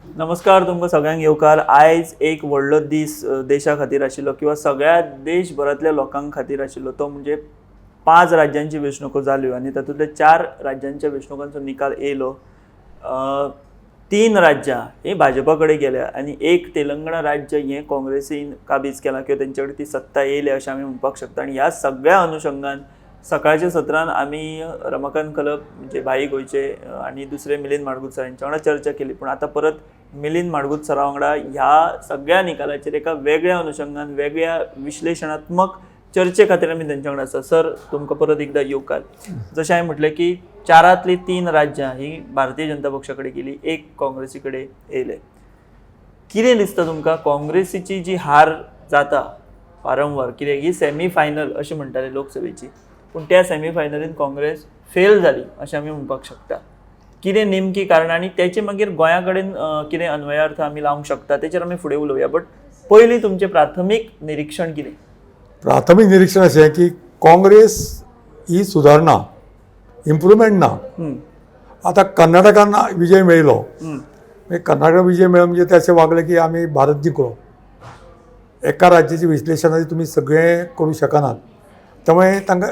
नमस्कार, तुमकां सगळ्यांक येवकार. आयज एक व्हडलो दीस देशा खातीर आशिल्लो किंवा सगळ्या देशभरांतल्या लोकां खातीर आशिल्लो. तो म्हणजे पांच राज्यांची वेंचणुको जाल्यो आनी तातूंतल्या चार राज्यांच्या वेंचणुकांचो निकाल येयलो. तीन राज्यां ही भाजपा कडेन गेल्या आनी एक तेलंगणा राज्य हें काँग्रेसीन काबीज केलां किंवा तेंचे कडेन ती सत्ता येयल्या अशें आमी म्हणपाक शकता. आनी ह्या सगळ्या अनुशंगान सकाळच्या सत्रान आमी रमाकांत खलप म्हणजे भाई गोंयचे आनी दुसरे मिलिंद माडगूत सर यांच्या वांगडा चर्चा केली. पूण आतां परत मिलिंद माडगूत सरा वांगडा ह्या सगळ्या निकालाचेर एका वेगळ्या अनुशंगान वेगळ्या विश्लेशणात्मक चर्चे खातीर आमी तेंच्या वांगडा आसा. सर, तुमकां परत एकदां येवकार. जशें हांवें म्हटलें की चारांतलीं तीन राज्यां ही भारतीय जनता पक्षा कडेन गेली, एक काँग्रेसी कडेन येयले. कितें दिसता तुमकां, काँग्रेसीची जी हार जाता वारंवार, कित्याक ही सेमी फायनल अशें म्हणटाले लोकसभेची, पूण त्या सेमी फायनलीन काँग्रेस फेल जाली अशें आमी म्हणपाक शकता. कितें नेमकी कारणां आनी तेचे मागीर गोंया कडेन कितें अन्वयार्थ आमी लावंक शकता, तेचेर आमी फुडें उलोवया. बट पयलीं तुमचें प्राथमीक निरिक्षण कितें? प्राथमीक निरिक्षण अशें की काँग्रेस ही सुदारणा, इम्प्रुवमेंट ना. आतां कर्नाटकान विजय मेळयलो. मागीर कर्नाटकान विजय मेळ्ळो म्हणजे ते अशें वागले की आमी भारत जिखलो. एका राज्याचे विश्लेशणाचेर तुमी सगळें करूं शकनात. त्यामुळे तांकां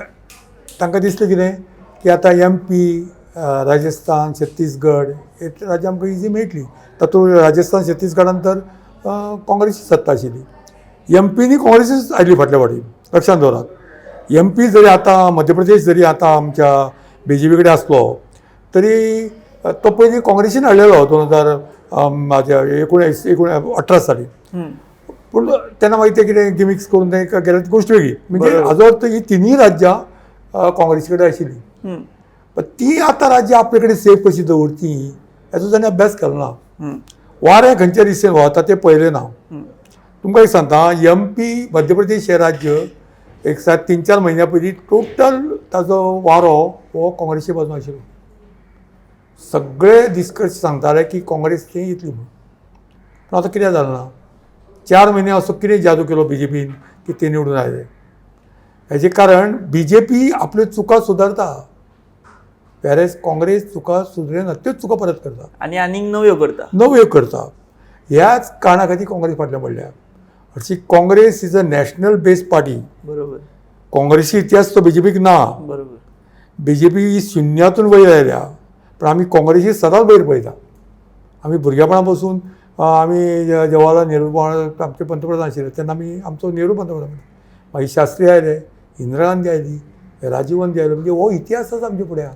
तांकां दिसलें कितें की आतां एम पी, राजस्थान, छत्तीसगड हे राज्यां आमकां इजी मेळटली. तातूंत राजस्थान, छत्तीसगडान तर काँग्रेसची सत्ता आशिल्ली. एम पीनी काँग्रेसीच आयली फाटल्या फावटी. लक्षांत दवरात, एम पी जरी आतां, मध्य प्रदेश जरी आतां आमच्या बीजेपी कडेन आसलो तरी तो पयलीं काँग्रेसीन हाडलेलो 2000 म्हाज्या एकोणीस एकोण 18 साली. पूण तेन्ना मागीर ते कितें गिमिक्स करून ते गेले, ती गोश्ट वेगळी. म्हणजे हाजो अर्थ ही तिनूय राज्यां काँग्रेसी कडेन आशिल्ली. पण ती आतां राज्यां आपले कडेन सेफ कशी दवरती हेचो ताणें अभ्यास केलो ना. वारें खंयच्या दिशेन वता तें पळयलें ना. तुमकां एक सांगता, एम पी, मध्य प्रदेश हें राज्य एक सात 3-4 म्हयन्या पयलीं टोटल ताजो वारो हो काँग्रेसी बाजून आशिल्लो. सगळे निश्कर्श सांगताले की काँग्रेस थंय येतली म्हणून. पूण आतां कितें जालें ना? 4 म्हयने असो कितें जादू केलो बीजेपीन की ते निवडून आयले? हेजें कारण बीजेपी आपल्यो चुका सुदारता, वेरेज काँग्रेस चुका सुदरना, त्योच चुका परत करता. आनी आनीक नव्यो करता. नव्यो करता. ह्याच कारणा खातीर काँग्रेस फाटल्यान पडल्या. हरशी Congress is a national based party. काँग्रेसी इतिहास तो बीजेपीक ना. बीजेपी ही शुन्यातून वयर आयल्या, पण आमी काँग्रेसी सदांच वयर पळयता. आमी भुरगेपणा पसून आमी जवाहरलाल नेहरू आमचे पंतप्रधान आशिल्ले तेन्ना आमी आमचो नेहरू पंतप्रधान, मागीर शास्त्री आयले, इंदिरा गांधी आयली, राजीव गांधी आयलो. म्हणजे हो इतिहास आसा आमच्या फुड्यान.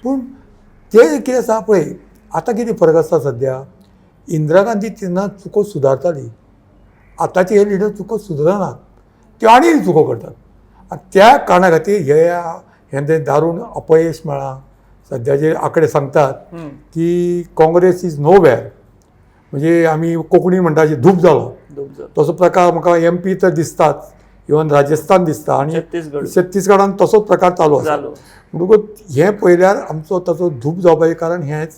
पूण ते कितें आसा पळय, आतां कितें फरक आसा सद्या, इंदिरा गांधी तेन्ना चुको सुदारताली. आतांचे हे लिडर चुको सुदरनात, त्यो आनी चुको करतात. आनी त्या कारणा खातीर हे हें तें दारूण अपयश मेळ्ळां. सद्याचे आंकडे सांगतात की काँग्रेस is know where. म्हणजे आमी कोंकणी म्हणटा धूप जालो. धूप जालो. तसो प्रकार म्हाका एम पी तर दिसताच, इवन राजस्थान दिसता आनी छत्तीसगड. छत्तीसगडान तसोच प्रकार चालू आसा. जालो. म्हणटकूच हें पळयल्यार आमचो ताचो धूप जावपाचें कारण हेंच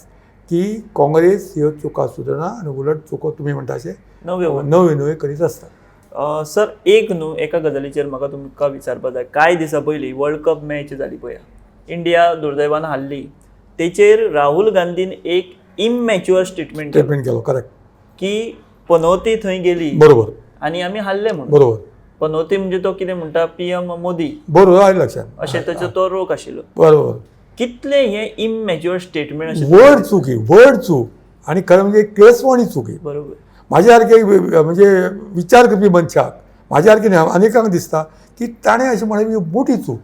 की काँग्रेस ह्यो चुका सुदरना आनी उलट चुको तुमी म्हणटा अशें नव्यो. नव्यो नव्यो करीत आसता. सर, एक न्हू, एका गजालीचेर म्हाका तुमकां विचारपाक जाय. कांय दिसां पयलीं वर्ल्ड कप मॅच जाली पळया, इंडिया दुर्दैवान हारली. तेचेर राहुल गांधीन एक इममॅच्युअर स्टेटमेंट स्टेटमेंट केलो, करेक्ट. की पनोती थंय गेली आनी आमी हारले म्हणून. पनोती म्हणजे तो कितें म्हणटा, पीएम मोदी. बरोबर, आयलें लक्षात. अशें ताचो तो रोख आशिल्लो. कितलें हें इममॅच्युअर स्टेटमेंट अशें? व्हड चूक ही, व्हड चूक आनी खरें म्हणजे किळसवाणी चूक ही. म्हाज्या सारके म्हणजे विचार करपी मनशाक, म्हाज्या सारके न्हय, अनेकांक दिसता की ताणें अशें म्हणलें ही मोठी चूक.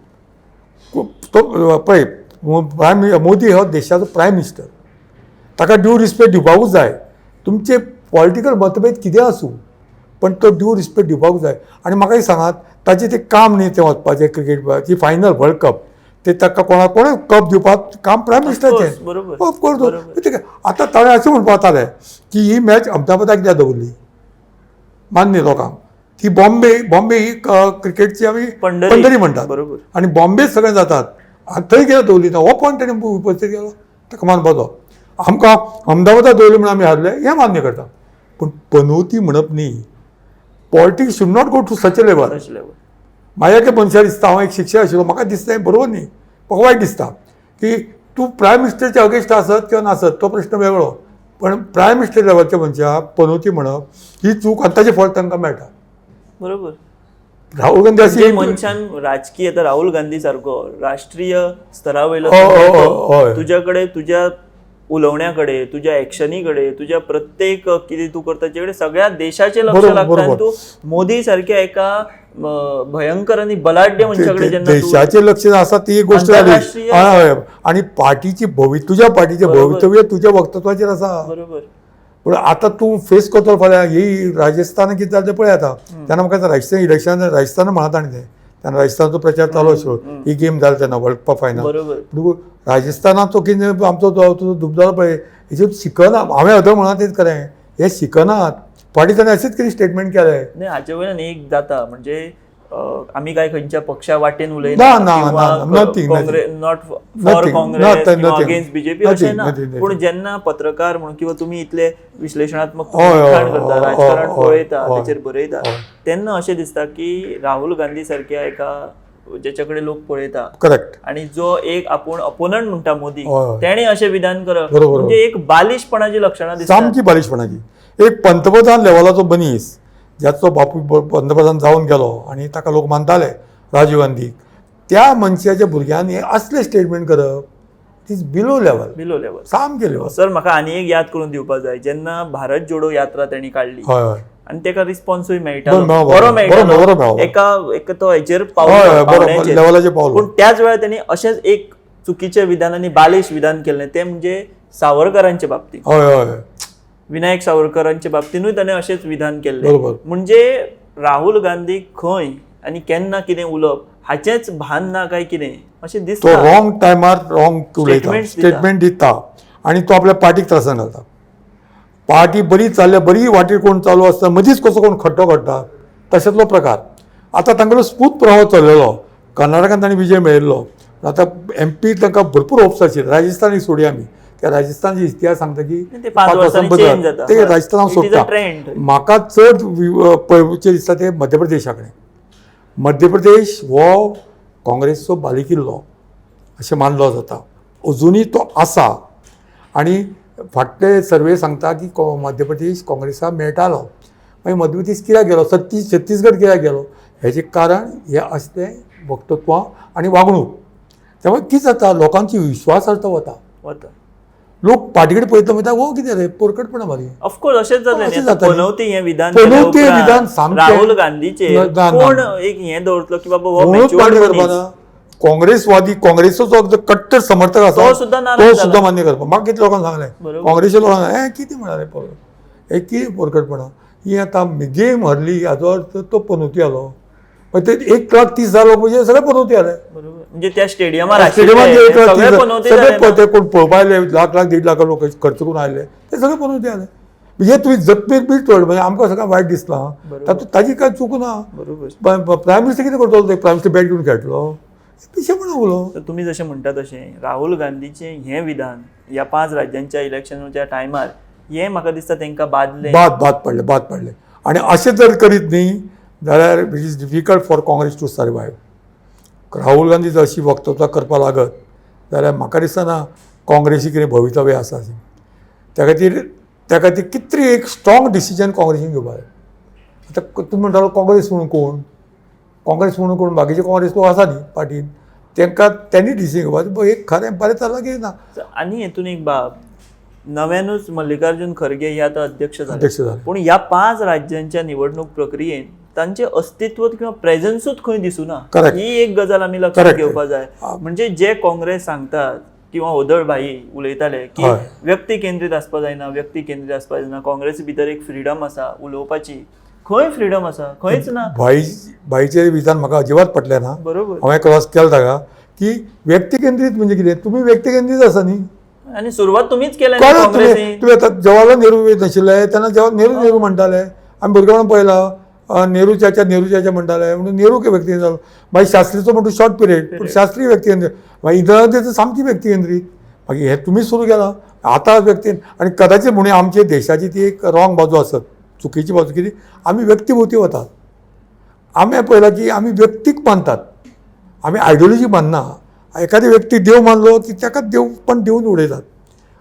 तो पळय, प्रायम मोदी हो देशाचो प्रायम मिनिस्टर, ताका ड्यू रिस्पेक्ट दिवपाकूच जाय. तुमचे पॉलिटिकल मतभेद कितें आसूं, पण तो ड्यू रिस्पेक्ट दिवपाकूच जाय. आनी म्हाका एक सांगात, ताचें तें काम न्ही तें वचपाचें क्रिकेट ती फायनल वर्ल्ड कप, ते ताका कोणा कोणें कप दिवपाक काम प्रायम मिनिस्टराचें. ऑफकोर्स. आतां ताणें अशें म्हणपाक जातालें की ही मॅच अहमदाबादाक कित्याक दवरली? मान्य लोकांक ती बॉम्बे, बॉम्बे ही क्रिकेटची आमी पंढरी. पंढरी म्हणटात. आनी बॉम्बे सगळें जातात आनी थंय कित्याक दवरली ना, हो पॉयंट ताणें उपस्थीत केलो, ताका मानपाचो. आमकां अहमदाबादाक दवरली म्हणून आमी हारले हें मान्य करता, पूण पनवती म्हणप न्ही. Politics should not go to such a level. Such level. म्हाज्या एका मनशाक दिसता, हांव एक शिक्षक आशिल्लो, म्हाका दिसता हें बरोबर न्ही. म्हाका वायट दिसता की तूं प्रायम मिनिस्टरच्या अगेन्स्ट आसत किंवा नासत तो प्रश्न वेगळो. पण प्रायम मिनिस्टर लेवलच्या मनशाक पनवती म्हणप ही चूक आनी ताचें फळ तांकां मेळटा. बरोबर. राहुल गांधी म्हणजे अशी मनशान राजकीय, आता राहुल गांधी सारको राष्ट्रीय स्तरा वयलो हय, हय, हय. तुज्या कडेन, तुज्या उलोवण्या कडेन, तुज्या एक्शनी कडेन, तुज्या प्रत्येक कितें तूं करता ताचे कडेन सगळ्या देशाचें लक्ष लागता आनी तूं मोदी सारक्या एका भयंकर आनी बलाढ्य मनशा कडेन जेन्ना तूं देशाचें लक्ष आसा ती एक गोश्ट जाली. आंतरराष्ट्रीय हय, आनी पार्टीची तुज्या पार्टीचें भवितव्य तुज्या वक्तत्वाचेर आसा. बरोबर. पूण आतां तूं फेस करतलो फाल्यां ही राजस्थान कितें जालें तें पळय आतां. तेन्ना म्हाका राजस्थान इलेक्शन राजस्थान म्हणा ताणें तें, तेन्ना राजस्थानाचो प्रचार चालू आशिल्लो, ही गेम जाली तेन्ना वर्ल्ड कप फायनल. बरोबर. राजस्थानाचो कितें आमचो तुजो दुबदारो पळय हेचेर शिकना. हांवें अदर म्हणा तेच खरें, हे शिकनात फाटीं ताणें अशेंच कितें स्टेटमेंट केलें. न्ही, हाचे वयल्यान एक जाता म्हणजे आमी काय खंयच्या पक्षा वाटेन उलयना, ना, ना, nothing, not for Congress किंवा अगेन्स्ट बीजेपी अशें ना. nothing, nothing. पूण जेन्ना पत्रकार म्हणून किंवा तुमी इतले विश्लेशणात्मक लिखाण करता, राजकारण पळयता, तेचेर बरयता, तेन्ना अशें दिसता की राहुल गांधी सारक्या एका ज्याच्या कडेन लोक पळयता करेक्ट आणि जो एक आपूण अपोनंट म्हणटा मोदी, हय. तेणे अशें विधान करप बरोबर. म्हणजे एक बालिशपणाची लक्षणां दिसतात. सामकी बालिशपणाची. एक पंतप्रधान लेवलाचो मनीस ज्याचो बापूय पंतप्रधान जावन गेलो आनी ताका लोक मानताले राजीव गांधी, त्या मनशाच्या भुरग्यांनी असले स्टेटमेंट करप it is below level, below level, सामकें लेवल. सर म्हाका आनी एक याद करून दिवपा जाय, जेन्ना भारत जोडो यात्रा तेणी काडली हय हय आनी तेका रिस्पॉन्सूय मेळटा, बरो मेळ्ळो, बरो बरो मेळटा, बरो मेळ्ळो. एका एका तो हेचेर हय पावलो, हय, बरो पावण्याचेर. लेवलाचेर पावलो. पूण त्याच वेळार तेणी अशेंच एक चुकीचें विधान आनी बालिश विधान केल्लें तें म्हणजे सावरकरांचे बाबतींत. हय हय विनायक सावरकरांचे बाबतीनूय ताणें अशेंच विधान केल्लें. बरोबर. म्हणजे राहुल गांधी खंय आनी केन्ना कितें उलोवप हाचेंच भान ना काय कितें अशें तो दिसता. रॉंग टायमार रॉंग उलयता, Statements दिता. स्टेटमेंट दिता आनी तो आपल्या पार्टीक त्रासान घालता. पार्टी बरी चल्ल्या, बरी वाटेर कोण चालू आसता, मदींच कसो कोण खड्डो काडटा, तशेंतलो प्रकार. आतां तांगेलो स्मूथ प्रवाह चल्लेलो, कर्नाटकान तांणी विजय मेळयल्लो, आतां एम पी तांकां भरपूर होप्स आशिल्ले. राजस्थान सोडया आमी, त्या राजस्थानचे इतिहास सांगता की ते 5 वर्सांनी चेंज जाता. ते राजस्थान हांव It is a सोडटा. trend. म्हाका चड पळोवचें दिसता ते मध्य प्रदेशा कडेन. मध्य प्रदेश हो काँग्रेसचो बालेकिल्लो अशें मानलो जाता, अजुनूय तो आसा. आनी फाटले सर्वे सांगता की मध्य प्रदेश काँग्रेसाक मेळटालो, मागीर मध्य प्रदेश कित्याक गेलो, छत्तीसगड कित्याक गेलो, हेजें कारण हें असलें वक्तृत्व आनी वागणूक. त्यामुळे कितें जाता, लोकांची विश्वासार्हता वता, वता. लोक पार्टी कडेन पळयता म्हणटा हो कितें रे पोरकटपणा मारी. ऑफकोर्स अशेंच जातलें. अशें न्ही. जातलें. पनवती हें विधान पनवती केल्या हें उपरांत विधान सामकें राहुल गांधीचेर ना, ना, कोण ना. एक हें दवरतलो की बाबा हो कोणूच matured मान्य मनीस. करपा ना. काँग्रेसवादी, काँग्रेसचो जो कट्टर समर्थक आसा तो सुद्दां नाराज तो जाला. सुद्दां मान्य करपा. म्हाका कितल्या लोकांक सांगलें, बरोबर. काँग्रेसच्या लोकांक हें कितें म्हणालें पोर, हें कितें पोरकटपणा, ही आतां गेम हरली हाजो अर्थ तो पनवती आलो. मागीर ते 1,30,000 लोक म्हणजे सगळे पनवती आले. बरोबर. म्हणजे त्या स्टेडियमार स्टेडियमात आशिल्ले एक लाख सगळे तीस पनवती सगळे जाले ना. ते कोण पळोवपा आयले, लाख लाख 1.5 लाख लोक खर्च करून आयले, ते सगळे पनवती आले. म्हणजे तुवें जखमेक बी चड म्हणजे आमकां सगळें वायट दिसलां, तातूंत ताजी कांय चूक ना. बरोबर. प्रायम मिनिस्टर कितें करतलो, ते प्रायम मिनिस्टर बॅट घेवन खेळटलो, पिशेपणां उलो. तर तुमी जशें म्हणटा तशें राहुल गांधीचें हें विधान ह्या 5 राज्यांच्या इलेक्शनाच्या टायमार हें म्हाका दिसता तांकां बादलें, बाद बाद पडलें, बाद पडलें. आनी अशें जर करीत न्ही जाल्यार it is difficult for Congress to survive. Rahul Gandhi जर अशी वक्तृत्वां करपाक लागत जाल्यार म्हाका दिसना काँग्रेसी कितें भवितव्य आसा अशें. त्या खातीर कितली एक स्ट्रॉंग डिसिजन काँग्रेसीन घेवपाक जाय. आतां तुमी म्हणटालो काँग्रेस म्हणून कोण, काँग्रेस म्हणून कोण, बाकीचे काँग्रेस लोक आसा न्ही पार्टीन, तांकां त्यांनी डिसिजन घेवपाक एक खरें बरें चल्लां की ना. आनी हेतून एक बाब, नव्यानूच मल्लिकार्जुन खरगे हे आतां अध्यक्ष जाले, अध्यक्ष जाले. पूण ह्या 5 राज्यांच्या निवडणूक प्रक्रियेन तांचें अस्तित्व किंवा प्रेझन्सूच खंय दिसूना. Correct. ही एक गजाल आमी लक्षात Correct. घेवपा जाय. म्हणजे जे काँग्रेस सांगतात किंवा ओदळ भाई उलयताले की हय. व्यक्ती केंद्रीत आसपा जायना, व्यक्ती केंद्रीत आसपा जायना, काँग्रेसी भितर एक फ्रिडम आसा उलोवपाची, खंय फ्रिडम आसा, खंयच ना. भाईचें विधान म्हाका अजिबात पटलें ना. बरोबर. हांवें क्रॉस केलें ताका की व्यक्ती केंद्रीत म्हणजे कितें, तुमी व्यक्ती केंद्रीत आसा न्ही, आनी सुरवात तुमीच केल्या कोण न्ही काँग्रेसीन. तुमी आतां जवाहरलाल नेहरू नाशिल्ले तेन्ना जवाहर नेहरू नेहरू म्हणटाले, आमी भुरगेपणान पळयलां, नेहरू चाचा नेहरू चाचा म्हणटाले, म्हणून नेहरू व्यक्ती जालो. मागीर शास्त्रीचो म्हणटू शॉर्ट पिरियड, पूण शास्त्री व्यक्ती केंद्रीत. मागीर इंदिरा गांधीचो सामकी व्यक्ती केंद्रीत. मागीर हें तुमी सुरू केलां आतां व्यक्ती. आनी कदाचित म्हणून आमच्या देशाची ती एक रॉंग बाजू आसत, चुकीची बाजू, कितें आमी व्यक्ती भोवती वतात. आमी पळयलां की आमी व्यक्तीक मानतात, आमी आयडियोलॉजी मानना. एखादी व्यक्ती देव मानलो की ताका देव पण दिवन उडयतात.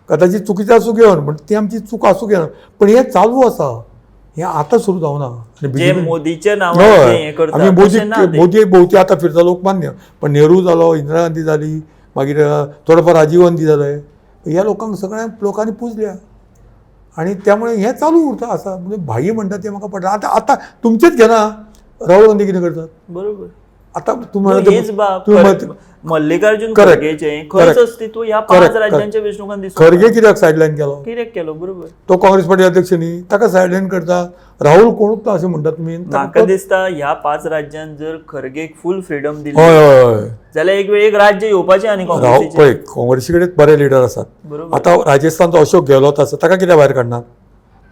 कदाचित चुकीचें आसूं घेवन, पण ती आमची चूक आसूं घेवन, पण हें चालू आसा, हें आतां सुरू जावना. आनी जे बीजेपी मोदीच्या नांवान जे हय, हें करता आमी मोदी तशें ना तें. मोदी भोंवती आतां फिरता लोक मान्य, पण नेहरू जालो, इंदिरा गांधी जाली, मागीर थोडोफार राजीव गांधी जाले, ह्या लोकांक सगळ्या लोकांनी पुजल्या आनी त्यामुळे हें चालू उरता आसा. म्हणजे भाई म्हणटा तें म्हाका पडटा. आतां आतां तुमचेच घेना, राहुल गांधी कितें करतात बरोबर. आतां तुमी म्हणटा हेच बाब तुमी म्हणटा मल्लिकार्जुन Correct. खरगेचें खंयच Correct. अस्तित्व ह्या 5 राज्यांच्या वेंचणुकांत दिसून खरगे कित्याक सायडलायन केलो? कित्याक केलो? बरोबर. तो काँग्रेस पार्टी अध्यक्ष न्ही, ताका सायडलायन करता. राहुल कोणूच ना अशें म्हणटा तुमी. म्हाका दिसता ह्या 5 राज्यांत जर खरगेक फूल फ्रिडम दिली हय हय हय जाल्यार एक वेळ एक राज्य येवपाचें आनी राहुल काँग्रेसीचें. पळय, काँग्रेसी कडेन बरे लिडर आसात. बरोबर. आतां राजस्थानचो अशोक गेहलोत आसा, ताका कित्याक भायर काडनात?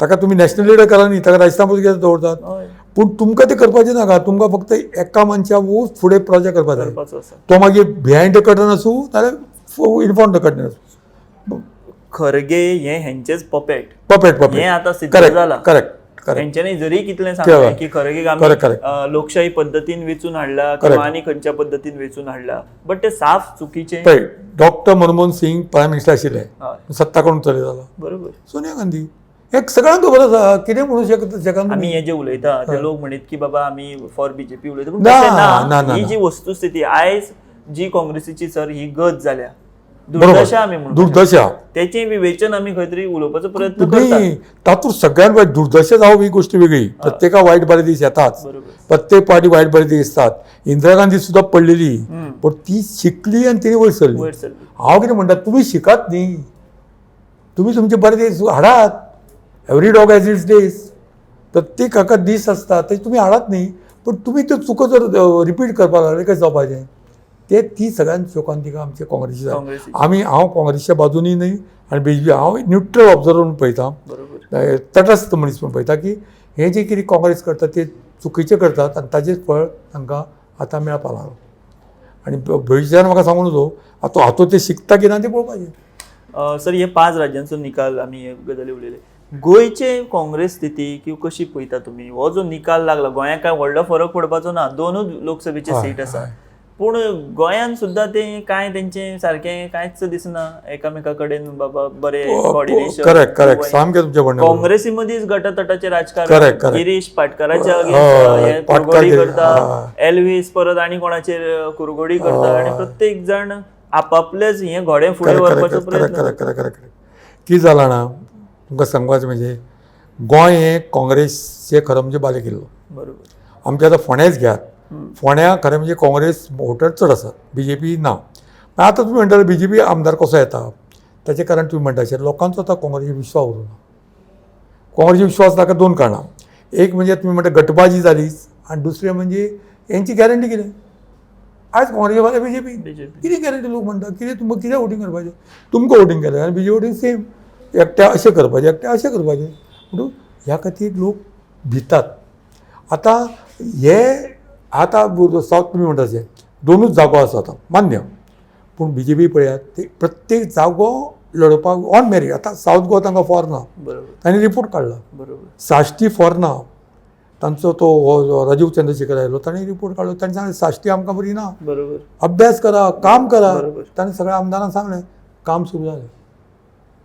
ताका तुमी नॅशनल लिडर करा न्ही, ताका राजस्थान पसून कित्याक दवरतात? हय. पूण तुमकां तें करपाचें नाका, तुमकां फक्त एका मनशा वोच फुडें प्रोजेक्ट करपाक जाय. करपाचो आसा. तो मागीर बिहायंड the curtain आसूं नाजाल्यार इन फ्रंट the curtain आसूं. खरगे हे हेंचेच पपेट, पपेट पपेट हें आतां सिद्ध करेक्ट जालां. करेक्ट करेक्ट हेंच्यांनी जरी कितलें सांगलें की खरगेक आमी Correct, correct. लोकशाही पद्दतीन वेंचून हाडला किंवा आनी खंयच्या पद्दतीन वेंचून हाडला, बट ते साफ चुकीचें. पळय, doctor Manmohan Singh prime minister आशिल्ले, हय. सत्ता कोण चलयतालो? बरोबर. सोनिया गांधी. हें सगळ्यांक खबर आसा, कितें म्हणूं शकता शकना. आमी हे जे उलयता ते लोक म्हणीत की बाबा आमी फॉर बीजेपी उलयता, पूण ना, तशें ना, ना. ना, ही ना. जी वस्तुस्थिती आयज जी काँग्रेसीची सर ही गत जाल्या, दुर्दशा आमी बरोबर, म्हणू, दुर्दशा. तेचें विवेचन आमी खंय तरी उलोवपाचो प्रयत्न करतात. नाही, तातूंत सगळ्यांत वायट दुर्दशा जावप ही गोष्ट वेगळी. प्रत्येका वायट बरे दीस येताच. बरोबर. प्रत्येक पार्टी वायट बरे दीस दिसतात. इंदिरा गांधी सुद्दां पडलेली, पण ती शिकली आनी तिणे वयर सरली. वयर सरली. हांव कितें म्हणटा, तुमी शिकात न्ही, तुमी तुमचे बरे दीस हाडात. Every dog has its days. प्रत्येक हाका दीस आसता, ते तुमी हाडात न्ही. पण तुमी त्यो चुको जर रिपीट करपाक लागले कशें जावपाचें? ते ती सगळ्यांत शोकांतिका आमचे काँग्रेसी. काँग्रेसीची. आमी, हांव काँग्रेसीच्या बाजूनी न्ही आनी बीजेपी, हांव न्युट्रल ऑब्जर्वर म्हणून पळयता, बरोबर तटस्थ मनीस म्हूण पळयता की हें जें कितें काँग्रेस करता ते चुकीचें करतात आनी ताजें फळ तांकां आतां मेळपाक लागलां. आनी भविश्यान म्हाका सांगू नजो, आतां हातूंत ते शिकता की ना तें पळोवपाचें. सर, हे 5 राज्यांचो निकाल आमी हे गजाली उलयले. गोंयचे काँग्रेस स्थिती किंवा कशी पळयता तुमी? हो जो निकाल लागला गोंयाक काय व्हडलो फरक पडपाचो ना, 2 लोकसभेचे सीट आसा, पूण गोंयान सुद्दां ते काय तेंचें सारकें कांयच दिसना एकामेका कडेन बाबा बरें कॉर्डिनेशन. करेक्ट करेक्ट, सामकें तुमचें म्हणणें बरोबर. काँग्रेसी मदींच गटातटाचें राजकारण. Correct, correct. Girish पाटकाराच्या हय, अगेन्स्ट पाटकार कुरघोडी गिरीश, करता, एल्वीस परत आनी कोणाचेर कुरघोडी करता आनी प्रत्येक जाण आपापलेच हे घोडे फुडें व्हरपाचो प्रयत्न. Correct correct correct correct. कितें जालां ना, तुमकां सांगपाचें म्हणजे गोंय हें काँग्रेसचें खरें म्हणजे बालेकिल्लो. बरोबर. आमच्या आतां फोंडेच घेयात, फोंड्या खरें म्हणजे काँग्रेस वोटर चड आसात, बीजेपी ना. आतां तुमी म्हणटाले बीजेपी आमदार कसो येता, ताचें कारण तुमी म्हणटा अशें लोकांचो आतां काँग्रेसीर विश्वास उरूंक ना. काँग्रेसीर विश्वास नाका 2 कारणां. एक म्हणजे तुमी म्हणटा गटबाजी जालीच, आनी दुसरें म्हणजे हेंची गॅरंटी कितें? आयज काँग्रेसी फाल्यां बीजेपी, बीजेपी. कितें गॅरंटी? लोक म्हणटा कितें तुमकां कितें वोटींग करपाचें? तुमकां वोटींग केलें आनी बीजेपी वोटींग सेम, एकट्या अशें करपाचें, एकट्या अशें करपाचें, म्हणून ह्या खातीर लोक भितात. आतां हे आतां सावथ तुमी म्हणटा तशें 2 जागो आसा आतां मान्य, पूण बीजेपी पळयात ते प्रत्येक जागो लडोवपाक ऑन मेरीट. आतां सावथ गोवा तांकां फॉर ना, बरोबर, तांणी रिपोर्ट काडला. बरोबर. साश्टी फॉर ना, तांचो तो हो राजीव चंद्रशेखर आयलो, तांणी रिपोर्ट काडलो, तांणी सांगलें साश्टी आमकां बरी ना, बरोबर, अभ्यास करा, काम करा. बरोबर. तांणी सगळ्या आमदारांक सांगलें, काम सुरू जालें.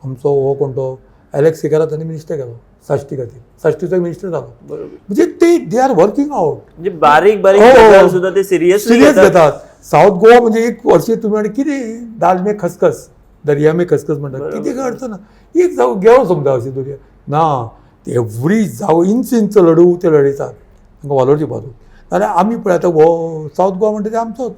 आमचो हो कोण तो एलेक्स सिकेरा तांणी मिनिस्टर केलो साश्टी खातीर, साश्टीचो मिनिस्टर जालो. बरोबर. म्हणजे ते they are working out. म्हणजे बारीक बारीक हो, हो. गजाल सुद्दां ते सिरियसली सिरियस घेतात. सावथ गोवा म्हणजे एक वर्ष तुमी आनी कितें दाल में खसखस दर्या में खसखस म्हणटात, कितें काय अर्थ ना. एक जागो गेलो समजा अशी दर्या ना, एवरी जागो इंच इंच लडू ते लडयतात, तांकां वालोर दिवपाचो. नाजाल्यार आमी पळय आतां हो सावथ गोवा म्हणटा ते आमचोच,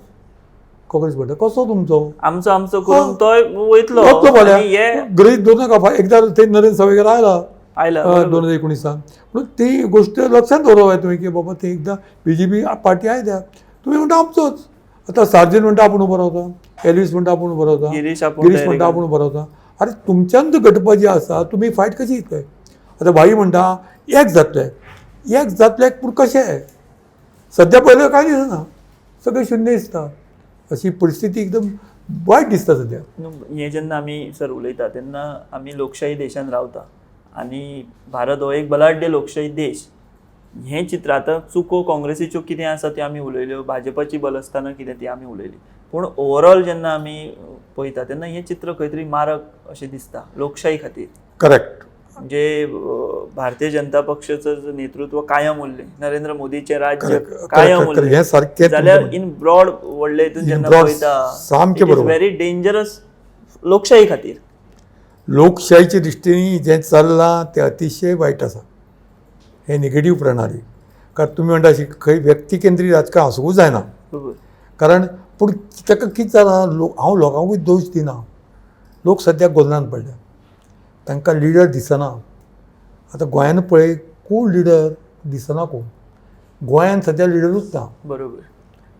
काँग्रेस म्हणटा कसो तुमचो आमचो आमचो करून तोय वयतलो. वतलो आनी हे फाल्यां गृहीत धरू नाका. एकदां ते नरेंद्र सावयकर आयला आयला 2019 म्हणून ती गोष्ट लक्षात दवरप जाय तुवें की बाबा ते एकदां बीजेपी पार्टी आयल्या, तुमी म्हणटा आमचोच. आतां सार्जीन म्हणटा आपूण उबो रावता, एल्वीस म्हणटा आपूण उबो रावता, गिरीश आपूण गिरीश म्हणटा आपूण उबो रावता. अरे तुमच्यान तर गटबाजी आसा, तुमी फायट कशी येतले? आतां भाई म्हणटा एक जातले, एक जातले, पूण कशें? सद्या पळयल्यार कांय दिसना, सगळें शुन्य दिसता. अशी परिस्थिती एकदम वायट दिसता सद्या. हें जेन्ना आमी सर उलयता तेन्ना आमी लोकशाही देशान रावता आनी भारत हो एक बलाढ्य लोकशाही देश. हें चित्र आतां चुको काँग्रेसीच्यो कितें आसा त्यो आमी उलयल्यो, भाजपाची बलस्थानां कितें ती आमी उलयली. पूण ओवरऑल जेन्ना आमी पळयता तेन्ना हें चित्र खंय तरी मारक अशें दिसता लोकशाही खातीर. करेक्ट. म्हणजे भारतीय जनता पक्षाचं जो नेतृत्व कायम उरलें, नरेंद्र मोदीचें राज्य कायम उरलें हें सारकें जाल्यार इन ब्रॉड व्हडले हितून In जेन्ना broad, पळयता सामकें it is बरोबर. व्हेरी डेंजरस लोकशाही खातीर. लोकशाहीच्या दृश्टीने जें चल्लां तें अतिशय वायट आसा. हें निगेटीव प्रणाली. कारण तुमी म्हणटा अशी खंय व्यक्ती केंद्रीत राजकारण आसूंकूच जायना. बरोबर. कारण पूण ताका कितें जालां, लोक, हांव लोकांकूय दोश दिना, लोक सद्याक गोंदळान पडल्या, तांकां लिडर दिसना. आतां गोंयान पळय कोण लिडर दिसना, कोण गोंयान सद्या लिडरूच ना. बरोबर.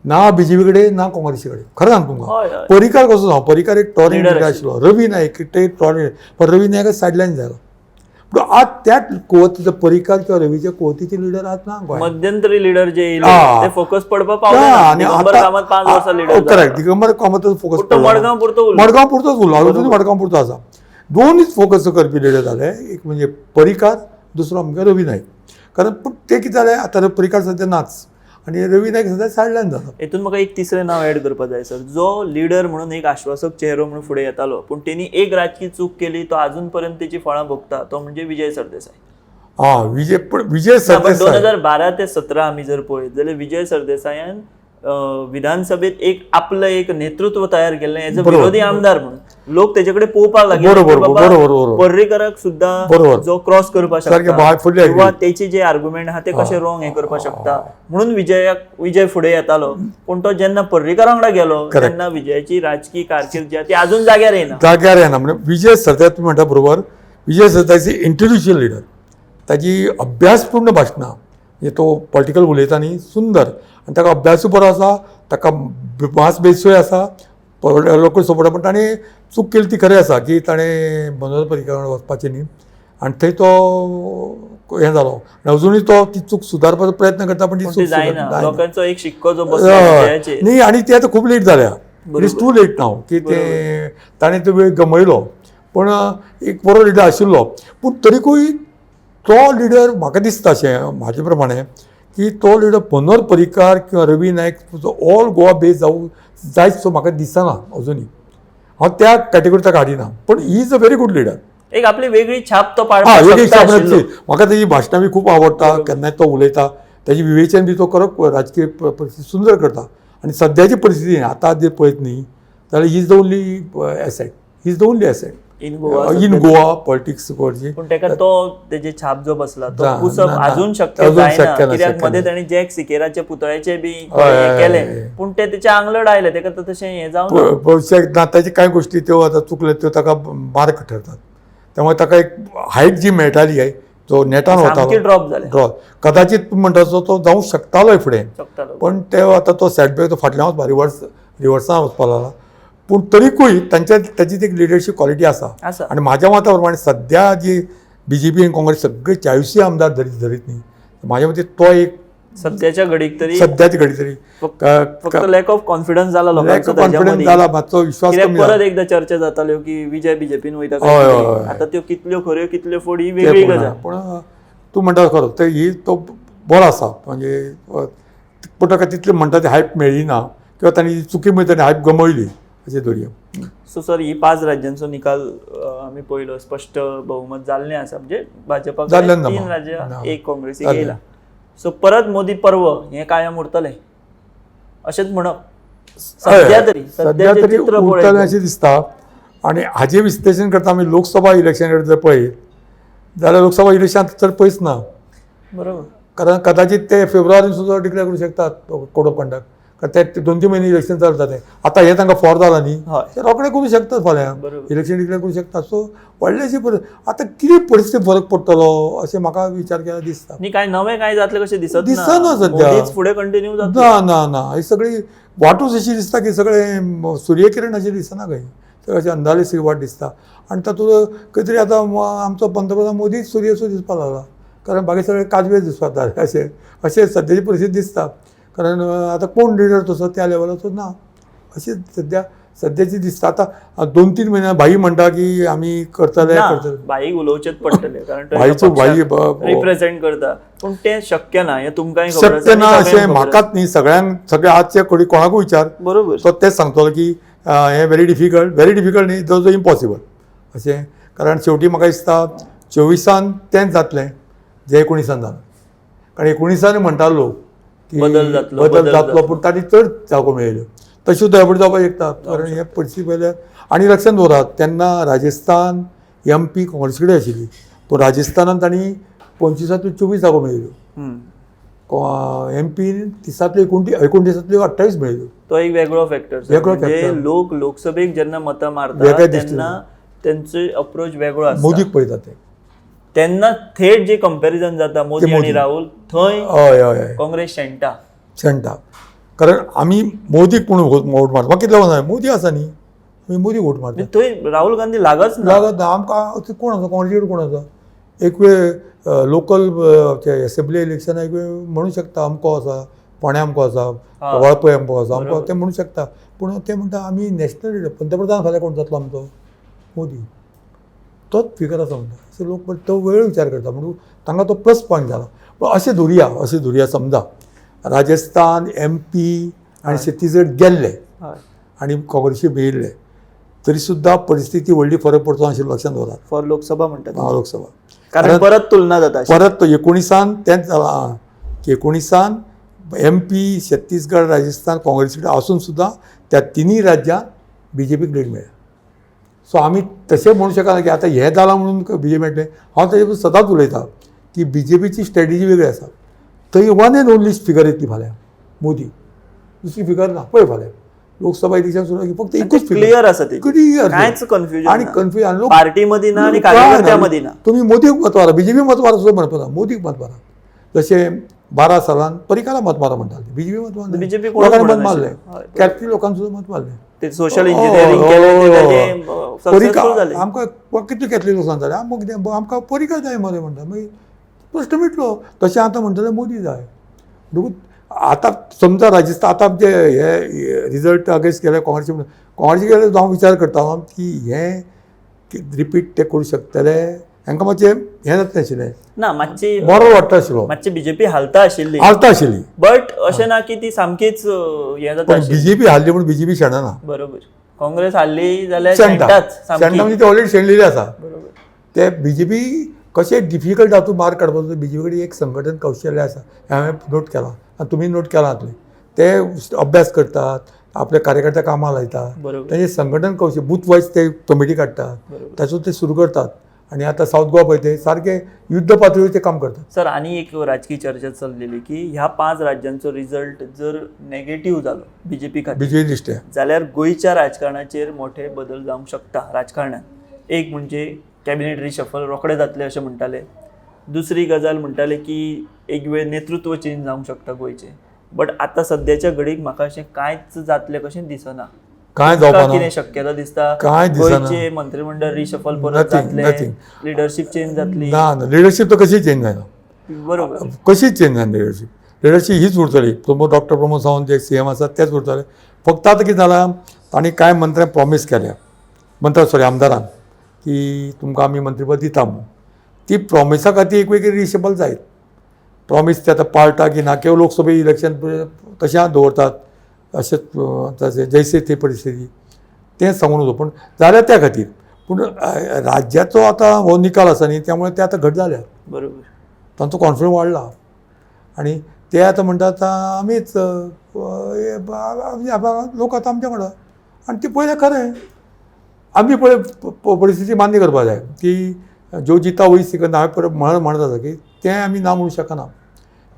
ना बीजेपी कडेन ना काँग्रेसी कडेन. खरें सांग तुमकां, हय हय परिकार कसो सांग, परिकार एक टॉरिंग Leader leader आशिल्लो, रवी नायक ते टॉरिंग, पण रवी नायक सायडलायन जाला. पूण आज त्याच कुवतीचो परिकार किंवा रवीच्या कुवतीचे लिडर आज ना गोंयांत. मध्यंतरी लिडर जे येयले ते फोकस पडपाक पावले ना, ना. आनी दिगंबर कामत 5 वर्सां leader, correct, Digambar Kamat focus पूण तो मडगांव पुरतो उरलो. मडगांव पुरतोच उरलो, अजून मडगांव पुरतो आसा. दोनूच फोकस करपी लिडर जाले, एक म्हणजे परिकार, दुसरो आमगे रवी नायक. कारण पूण ते कितें जालें आतां परिकार सद्या नाच आनी रवी नायक सद्या सायडलायन जाला. हेतून म्हाका एक तिसरें नांव एड करपाक जाय सर, जो लिडर म्हणून एक आश्वासक चेहरो म्हणून फुडें येतालो, पूण तेणी एक राजकी चूक केली, तो अजून पर्यंत तेची फळां भोगता, तो म्हणजे विजय सरदेसाय. आं, विजय, पण विजय सरदेसाय 2012 ते 17 आमी जर पळयत जाल्यार विजय सरदेसायान विधानसभेत एक आपलं एक नेतृत्व तयार केल्लें एज अ विरोधी आमदार म्हणून. लोक तेजे कडेन पळोवपाक लागले बरोबर, की बाबा बरोबर, बरोबर. पर्रीकराक सुद्दां बरोबर. जो क्रॉस करपाक सारकें, शकता I fully agree. किंवा तेचे जे आर्ग्युमेंट आहा ते कशे रॉंग हे करपाक शकता म्हणून विजय फुडें येतालो. पूण तो जेन्ना पर्रीकरा वांगडा गेलो तेन्ना विजयाची राजकी कारकीर्द जी आहा ती अजून जाग्यार येना. जाग्यार येना. म्हणजे विजय सरदेसाय तुमी म्हणटा बरोबर, विजय सरदेसाय इंटेलेक्च्युअल लिडर, ताजी अभ्यासपूर्ण भाशणां, म्हणजे तो पॉलिटिकल उलयता न्ही सुंदर, आनी ताका अभ्यासूय बरो आसा, ताका मास बेसूय आसा, लोकूय सपोर्ट. पण ताणें चूक केली ती खरें आसा की ताणें मनोहर पर्रीकर वांगडा वचपाचें न्ही, आनी थंय तो हें जालो आनी अजुनूय तो ती चूक सुदारपाचो प्रयत्न करता, पण ती पूण चूक ती जायना. जायना. लोकांचो एक शिक्को जो बसला विजयाचेर. न्ही, आनी ते आतां खूब लेट जाल्या, it is too late नाव की ते ताणें तो वेळ गमयलो. पण एक बरो लिडर आशिल्लो, पूण तरीकूय तो लिडर म्हाका दिसता अशें म्हाजे प्रमाणे की तो लिडर मनोहर पर्रीकार किंवा रवी नायक ऑल गोवा बेस जावं जायत सो म्हाका दिसना अजुनूय. हांव त्या कॅटेगरी ताका हाडिना, पूण he is a very good leader. एक आपली वेगळी छाप तो हा, पाडपाक वेगळी शकता छाप आशिल्लो. म्हाका तेजी भाशणां बी खूब आवडटा, केन्नाय तो उलयता ताजी विवेचन बी तो करप राजकीय परिस्थिती सुंदर करता. आनी सद्याची परिस्थिती आतां जर पळयत न्ही जाल्यार he is the only asset, he is the only asset in Goa in Goa politics करची. पूण तेका तो तेजे छाप जो बसला तो ना, पुसप ना, ना. अजून शक्य अजून जायना. शक्य ना, कित्याक शक्य मदें ना. ताणें जॅक सिकेराच्या पुतळ्याचें बी हय, हें हय, केलें, हय. पूण तें तेच्या आंगलट आयलें, तेका तो तशें हें जावना. भविश्याक ना ताची कांय गोश्टी त्यो आतां चुकल्यो त्यो ताका मार्क ठरतात. त्यामुळे ताका एक हायट जी मेळटाली जो नेटान सामकी वतालो ड्रॉप जालें. ड्रॉप कदाचित म्हणटा तसो तो जावंक शकतालोय फुडें, शकतालो. पण ते आतां तो सेटबॅक तो फाटल्यान वचपा रिवर्सान वचपाक लागला. पूण तरीकूय तांच्या ताची एक लिडरशीप क्वॉलिटी आसा. आसा. आनी म्हाज्या मता प्रमाणे सद्या जी बीजेपी आनी काँग्रेस सगळे 40 आमदार धरीत न्ही, म्हाज्या मते तो एक सद्याच्या घडीक तरी सद्याच्या घडी तरी फक्त लॅक ऑफ कॉन्फिडन्स जाला लॅक लोकांचो ऑफ ताच्या कॉन्फिडन्स मदीं. जाला, मातसो विश्वास कित्याक कमी परत जाला. एकदा चर्चा जाताल्यो की विजय बीजेपीन वयता हय, हय, काय, हय. आतां त्यो कितल्यो खऱ्यो कितल्यो फोड ही ते वेगळी पूण गजाल. पूण तूं म्हणटा खरो ते ही तो बरो आसा, म्हणजे पूण ताका तितले म्हणटा ते हायप मेळ्ळी ना किंवा तांणी चुकी मुळे ताणें हायप गमयली अशें धरया. सो सर, ही 5 राज्यांचो निकाल आमी पळयलो, स्पश्ट बहुमत जाल्लें आसा, म्हणजे भाजपा जाल्लें ना 3 ना. राज्यां ना. 1 काँग्रेसीक जाल्लें. येयला. सो परत मोदी पर्व हें कायम उरतलें अशेंच म्हणप सद्या तरी, सद्या सद्याचें तरी चित्र उरतलें पळयत अशें दिसता. आनी हाजें विश्लेशण करता आमी लोकसभा इलेक्शन जर पळयत जाल्यार लोकसभा इलेक्शन चड पयस ना. बरोबर. कारण कदाचित ते फेब्रुवारीन सुद्दां डिक्लेअर करूं शकतात कोड ऑफ कंडक्ट, कारण ते 2-3 म्हयने इलेक्शन चलता तें. आतां हें तांकां फॉर जालां न्ही, हय. ते रोखडे करूं शकतात फाल्यां बरोबर. इलेक्शन डिक्लेअर करूं शकतात. सो व्हडलेशी आतां कितें परिस्थिती फरक पडटलो अशें म्हाका विचार केल्यार दिसता. न्ही, कांय नवें कांय जातलें कशें दिसत दिसना सद्या. मोदीच फुडें कंटिन्यू जातलो. ना ना ना, ही सगळी वाटूच अशी दिसता की सगळें सूर्यकिरण अशें दिसना खंय, सगळें अशें अंदाले सगळी वाट दिसता. आनी तातूंत खंय तरी आतां आमचो पंतप्रधान मोदीच सूर्यसो दिसपाक लागला, कारण बाकी सगळे काजवे दिसपाक लागले अशें अशें सद्याची परिस्थिती दिसता. कारण आतां कोण लिडर तसो त्या लेवलाचो ना अशें सद्या सद्याची दिसता आतां 2-3 म्हयने भाई म्हणटा की आमी करतले करतले. भाईक उलोवचेच पडटलें कारण भाईचो भाई रिप्रेझेंट करता, पूण तें शक्य ना हें तुमकांय खबर आसा शक्य ना आनी अशें सगळ्यांक खबर आसा. म्हाकाच न्ही, सगळ्यांक सगळे आजचे कोणी कोणाकूय विचार बरोबर तो तेच सांगतलो की हें व्हेरी डिफिकल्ट, व्हेरी डिफिकल्ट न्ही, जवळ जवळ इम्पॉसिबल अशें. कारण शेवटी म्हाका दिसता 24 तेंच जातलें जें 19 जालां. कारण 19 म्हणटा लोक की बदल जातलो, बदल जातलो, पूण तांणी चड जागो मेळयल्यो. तश्यो थंय फुडें जावपाक शकता. कारण हे परिस्थिती पळयल्यार आनी लक्षांत दवरात तेन्ना राजस्थान एम पी काँग्रेस कडेन आशिल्ली, पूण राजस्थानान तांणी 25 24 जागो मेळयल्यो, एम पी 30 29 28 मेळयल्यो. तो एक वेगळो फॅक्टर, वेगळो म्हणजे factor. लोक लोकसभेक जेन्ना मतां मारतात वेगळ्या दृश्टीन. तेन्ना तेंचो अप्रोच वेगळो आसता. मोदीक पळयतात ते. तेन्ना थेट जे कंपॅरिझन जाता मोदी ते आनी मोदी. राहुल, थंय हय हय हय काँग्रेस शेणटा. शेणटा. कारण आमी मोदीक म्हणून वोट मारता. म्हाका कितले वोट मोदी आसा न्ही, आमी मोदीक वोट मारता. थंय राहुल गांधी लागच ना. लागत ना आमकां. कोण आसा काँग्रेसीकडेन? कोण आसा? एक वेळ लोकल एसेंब्ली इलेक्शन एक वेळ म्हणू शकता अमको आसा, फोंड्या अमको आसा, वाळपय अमको आसा, अमको ते म्हणू शकता. पूण ते म्हणटा आमी नॅशनल लिडर, पंतप्रधान फाल्यां कोण जातलो आमचो? मोदी. तोच फिगर आसा म्हणटा. सो लोक तो वेळ विचार करता म्हणून तांकां तो प्लस पॉयंट जाला. पूण अशें धरुया, अशें धरुया समजा राजस्थान एम पी आनी छत्तीसगड गेल्ले आनी काँग्रेसी मेळिल्ले तरी सुद्दां परिस्थिती व्हडली फरक पडचो अशें लक्षांत दवरात. फॉर लोकसभा म्हणटात लोकसभा, कारण परत तुलना जाता. परत तो 19 तेंच जालां की 19 एम पी छत्तीसगड राजस्थान काँग्रेसी कडेन आसून सुद्दां त्या तिनूय राज्यांत बी जे पीक लीड मेळ्ळ्या. सो आमी तशें म्हणू शकना की आतां हें जालां म्हणून बी जे पी मेळटलें. हांव ताजे सदांच उलयतां की बी जे पीची स्ट्रेटजी वेगळी आसा. थंय वन एंड ओनली फिगर येतली फाल्यां मोदी, दुसरी फिगर ना. पळय फाल्यां लोकसभा इलेक्शन सुरू की फक्त एकूच क्लियर आसा ते, क्लियर, कांयच कन्फ्युजन आनी कन्फ्युजन लोक पार्टी मदीं ना आनी कार्यकर्त्यां मदीं ना. तुमी मोदीक मत मारा, बीजेपी मत मारा सुद्दां म्हणपा ना, मोदीक मत मारा. जशें 12 सालान परिकारा मत मारा म्हणटाले, बीजेपी मत मारलें, बीजेपी लोकांनी मत मारलें, कॅथलीक लोकांनी सुद्दां मत मारलें. ते सोशल इंजिनियरिंग केलें, सक्सेसफुल जालें. आमकां कितले कॅथलीक लोकांक जालें, आमकां कितें आमकां परिकार जाय मरे म्हणटा, मागीर प्रश्न मिटलो. तशें आतां म्हणटले मोदी जाय. म्हणटकूच आतां समजा राजस्थान आतां आमचे हे रिजल्ट अगेन्स्ट गेले काँग्रेसी, काँग्रेसी गेले हांव विचार करता की हें रिपीट ते करूं शकतले. हांकां मातशें हें जातलें आशिल्लें ना, मातशी बरो वाडटा आशिल्लो, मातशी बीजेपी हालता आशिल्ली, हालता आशिल्ली, बट अशें ना की ती सामकीच हें जाता. पण बीजेपी हारली म्हणून बीजेपी शेणना. बरोबर, काँग्रेस हारली जाल्यार शेणटा, शेणटाच. शेणटा म्हणजे ते ऑलरेडी शेणलेली आसा. बरोबर, ते बीजेपी कशें डिफिकल्ट हातूंत मार्क काडपाचो, बीजेपी कडेन एक संघटन कौशल्य आसा हें हांवें नोट केलां आनी तुमी नोट केलां जातलें. ते अभ्यास करतात, आपल्या कार्यकर्त्या कामाक लायता, तेंचे संघटन कौशल्य बूथ वायज ते कमिटी काडटात, ताचो ते सुरू करतात. आनी आतां सावथ गोवा पळय ते सारके युद्ध पातळीर ते काम करतात. सर, आनी एक राजकीय चर्चा चल्लेली की ह्या 5 राज्यांचो रिजल्ट जर नेगेटीव जालो बीजेपी खातीर, बीजेपी दृश्ट्या, जाल्यार गोंयच्या राजकारणाचेर मोठे बदल जावंक शकता. राजकारणात एक म्हणजे कॅबिनेट रिशफल रोखडे जातले अशें म्हणटाले, दुसरी गजाल म्हणटाले की एक वेळ नेतृत्व चेंज जावंक शकता गोंयचें. बट आतां सद्याच्या घडीक म्हाका अशें कांयच जातलें कशें दिसना. काय जावपा कितें शक्यता दिसता? काय दिसना. गोंयचे मंत्रिमंडळ रिशफल परत जातलें, लिडरशीप चेंज जातली? ना ना, लिडरशीप तर कशी चेंज जायना. बरोबर, कशीच चेंज जायना लिडरशीप. लिडरशीप हीच उरतली. प्रमोद, डॉक्टर प्रमोद सावंत जे सी एम आसात तेच उरतले. फक्त आतां कितें जालां, तांणी कांय मंत्र्यांक प्रॉमीस केल्या, मंत्र्या सॉरी आमदारांक, की तुमकां आमी मंत्रीपद दिता म्हणून. ती प्रॉमिसा खातीर एक वेगळी रिशफल जायत. प्रॉमीस ते आतां पाळटा की ना, किंवा लोकसभे इलेक्शन तशें दवरतात अशेंच जैसे ती परिस्थिती तें सांगून नजो, पूण जाल्यार त्या खातीर. पूण राज्याचो आतां हो निकाल आसा न्ही, त्यामुळे ते आतां घट जाल्यात. बरोबर, तांचो कॉन्फिडन्स वाडला आनी ते आतां म्हणटात आमीच लोक आतां आमच्या वांगडा. आनी ते पळयल्यार खरें आमी पळय परिस्थिती मान्य करपाक जाय की जो जिता वही सिकंदर. हांवें परत म्हणत आसा की तें आमी ना म्हणू शकना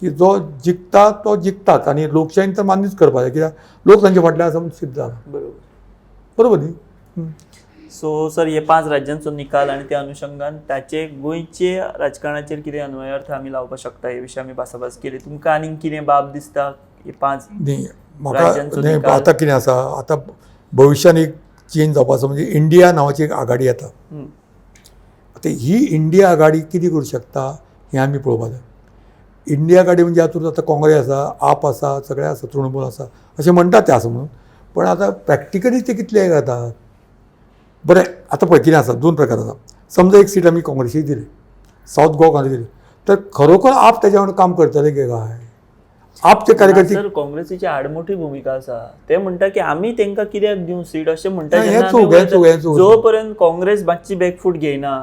की जो जिखता तो जिखतात आनी लोकशाहीन तर मान्यूच करपाक जाय, कित्याक लोक तांच्या फाटल्यान आसा म्हणून सिद्ध जाला. बरोबर, बरोबर न्ही? सो सर, हे 5 राज्यांचो निकाल आनी त्या अनुशंगान ताचे गोंयचे राजकारणाचेर कितें अन्वयार्थ आमी लावपाक शकता हे विशीं आमी भासाभास केली. तुमकां आनीक कितें बाब दिसता हे 5 न्ही म्हाका आतां कितें आसा, आतां भविश्यान एक चेंज जावपाचो म्हणजे इंडिया नांवाची एक आघाडी येता. आतां ही इंडिया आघाडी कितें करूं शकता हें आमी पळोवपाक जाय. इंडिया आघाडी म्हणजे हातूंत आतां काँग्रेस आसा, आप आसा, सगळे आसा, तृणमूल आसा अशें म्हणटात ते आसा म्हणून. पण आतां प्रॅक्टिकली ते कितले जाता. बरें, आतां पळय कितें आसा, दोन प्रकार आसा. समजा एक सीट आमी काँग्रेसीक दिली, सावथ गोवा काँग्रेस दिली, तर खरोखर आप तेज्या वांगडा काम करतले की काय आप ते कार्यकर्ते? सर, काँग्रेसीची आडमोठी भुमिका आसा. ते म्हणटा की आमी तांकां कित्याक दिवं सीट अशें म्हणटा. हें जेन्ना चूक, आमी हें चूक, हें चूक. जो पर्यंत काँग्रेस मातशी बॅकफूट घेयना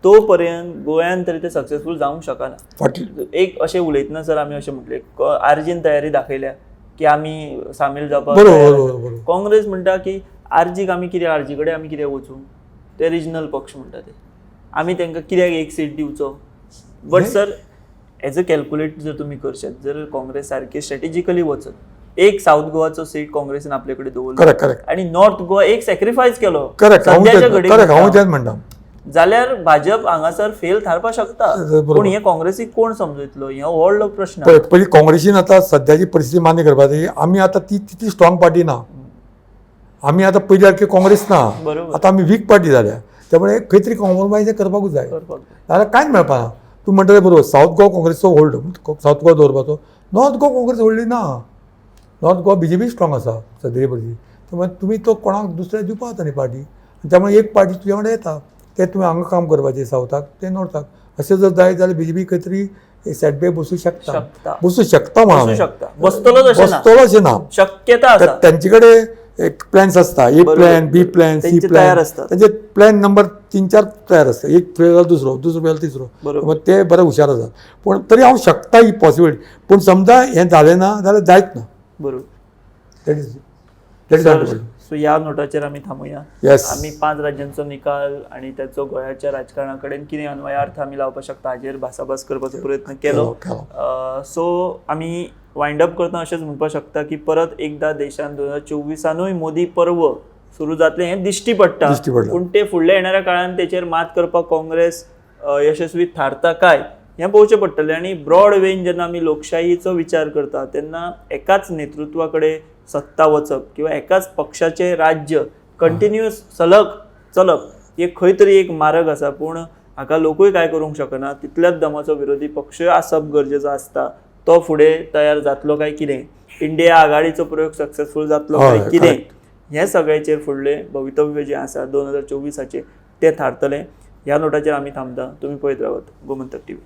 तोपर्यंत गोंयान तरी ते सक्सेसफूल जावंक शकना. फाटली एक अशें उलयतना सर आमी अशें म्हटलें, आरजीन तयारी दाखयल्या की आमी सामील जावपाक तयार आसा. बरोबर बरोबर काँग्रेस म्हणटा की आरजीक आमी कित्याक, आरजी कडेन आमी कित्याक वचूं? ते रिजनल पक्ष म्हणटा ते, आमी तांकां कित्याक एक सीट दिवचो? But sir, as a calculate जर तुमी करशात, जर काँग्रेस सारकी स्ट्रेटेजिकली वचत, एक साऊथ गोवाचो सीट काँग्रेसीन आपले कडेन दवरलो करेक्ट करेक्ट आणि नॉर्थ गोवा एक सॅक्रिफायस केलो करेक्ट हांव सद्याच्या घडयेक करेक्ट हांव म्हणटा, तेंच म्हणटा. जाल्यार भाजप हांगासर फेल थारपाक शकता. पूण हे काँग्रेसीक कोण समजयतलो, हे व्हडलो प्रश्न. पळय, पयलीं काँग्रेसीन आतां सद्याची परिस्थिती मान्य करपाक जाय. आमी आतां ती तितली स्ट्रॉंग पार्टी ना. आमी आतां पयलीं सारकी काँग्रेस ना. आतां आमी वीक पार्टी जाल्या. त्यामुळे खंय तरी कॉम्प्रोमायज करपाकूच जाय. करपाक जाय. नाजाल्यार कांयच मेळपा ना. तूं म्हणटा तें बरोबर. सावथ गोवा काँग्रेसचो होल्ड, सावथ गोवा दवरपाचो. नॉर्थ गोवा काँग्रेस व्हडली ना. नॉर्थ गोवा बीजेपी स्ट्रॉंग आसा सद्याची परिस्थिती. त्यामुळे तुमी तो कोणाक दुसऱ्या दिवपा जाता न्ही पार्टी. त्यामुळे एक पार्टी तुज्या वांगडा येता, ते तुवें हांगा काम करपाचें सावथाक, तें नॉर्थाक. अशें जर जायत जाल्यार बीजेपी खंय तरी सेटबॅक बसूं शकता. शकता. बसूं शकता म्हणून. बसूं शकता, बसतलोच अशें ना. बसतलो अशें ना. शक्यता आसा. तेंचे कडेन एक प्लॅन्स आसता, ए प्लॅन, बी प्लॅन, सी तेंचे प्लॅन. तयार आसतात. तेंचे प्लॅन नंबर तीन चार तयार आसता. एक फेल जाल्यार दुसरो, दुसरो फेल तिसरो. मग ते बरे हुशार आसात. पूण तरी हांव शकता ही पॉसिबिलिटी. पूण समजा हें जालें ना जाल्यार जायत ना. That is. सो ह्या नोटाचेर आमी थांबुया. येस. आमी पांच राज्यांचो निकाल आणि त्याचो गोंयाच्या राजकारणा कडेन कितें अन्वयार्थ आमी लावपाक शकता हाजेर भासाभास करपाचो प्रयत्न केलो. केलो. सो आमी वायंड अप करतना अशेंच म्हणपाक शकता की परत एकदा देशान 2024 नूय मोदी पर्व सुरू जातलें हें दिश्टी पडटा. दिश्टी पडटा. पूण ते फुडल्या येणाऱ्या काळान तेचेर मात करपाक काँग्रेस यशस्वी थारता काय हें पळोवचें पडटलें. आनी ब्रॉड वेन जेन्ना आमी लोकशाहीचो विचार करता तेन्ना एकाच नेतृत्वा कडेन सत्ता वचप किंवा एकाच पक्षाचें राज्य कंटिन्युअस सलग चलप हे खंय तरी एक मार्ग आसा. पूण हाका लोकूय कांय करूंक शकना. तितल्याच दमाचो विरोधी पक्ष आसप गरजेचो आसता. तो फुडें तयार जातलो काय कितें, इंडिया आघाडीचो प्रयोग सक्सेसफूल जातलो काय कितें, हें सगळ्याचेर फुडलें भवितव्य जें आसा 2024 तें थारतलें. ह्या नोटाचेर आमी थांबता. तुमी पळयत रावात गोमंतक टीव्ही.